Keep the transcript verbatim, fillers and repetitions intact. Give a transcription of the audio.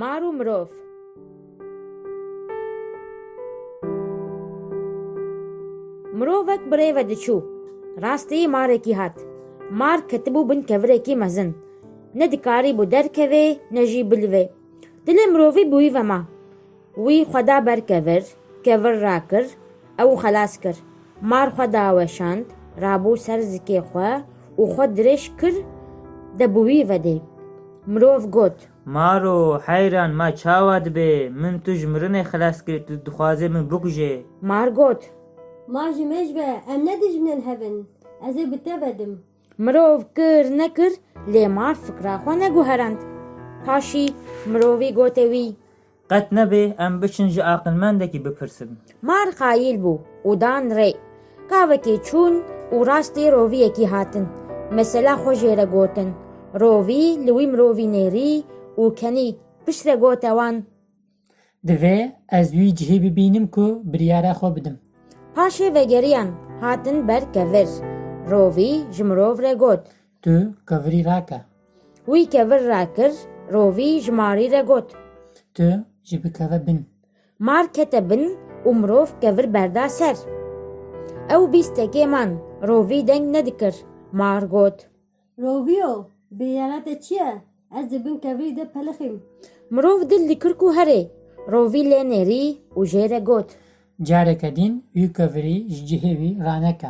Mar û mirov. Mirovek bi rê ve diçû. Rastî marekî hat. Mar ketibû bin kevirekî mezin. Ne dikarîbû derkeve, ne jî bilve. Dilê mirovî bi wî ve ma. Wî xwe da ber kevir, kevir rakir, ew xelas kir. Mar xwe daweşand, rabû ser zikê xwe û xwe dirêj kir de bi wî ve dê. Mirov got. Maro, heyran, ma çawa dibe? Min tu ji mirinê xilas kir, tu dixwazê min bikujê? Mar got. Ma ji me ji be, em ne dijminên hev in. Ez ê bi te ve dim. Mirov kir nekir, lê mar fikra xwe neguherand. Paşî mirovî gote wî. Qet nebe em biçin ji aqilmendekî bipirsin. Mar qayîl bû û dan rê. Gavekê çûn û rastî roviyekî hatin. Mesela xwe jê re gotin. Rovî li wî mirovî nêrî û kenî piştre gote wan. Divê ez wî cihê bibînim ku biryara xwe bidim. Paşê vegeriyan hatin ber kevir. Rovî ji mirov re got. Tu kevirî rake. Wî kevir rakir, rovî ji marî re got. Tu jî bikeve bin. Mar kete bin û mirov kevir berda ser. Ew bîstekê man, rovî deng nedikir. Mar got. Roviyo, bêyara te çi ye? Ez di bin kevirî de pelixîm. Mirov dil dikir ku herê. Rovî lê nêrî û jê re got. Careke din wî kevirî ji cihê wî raneke.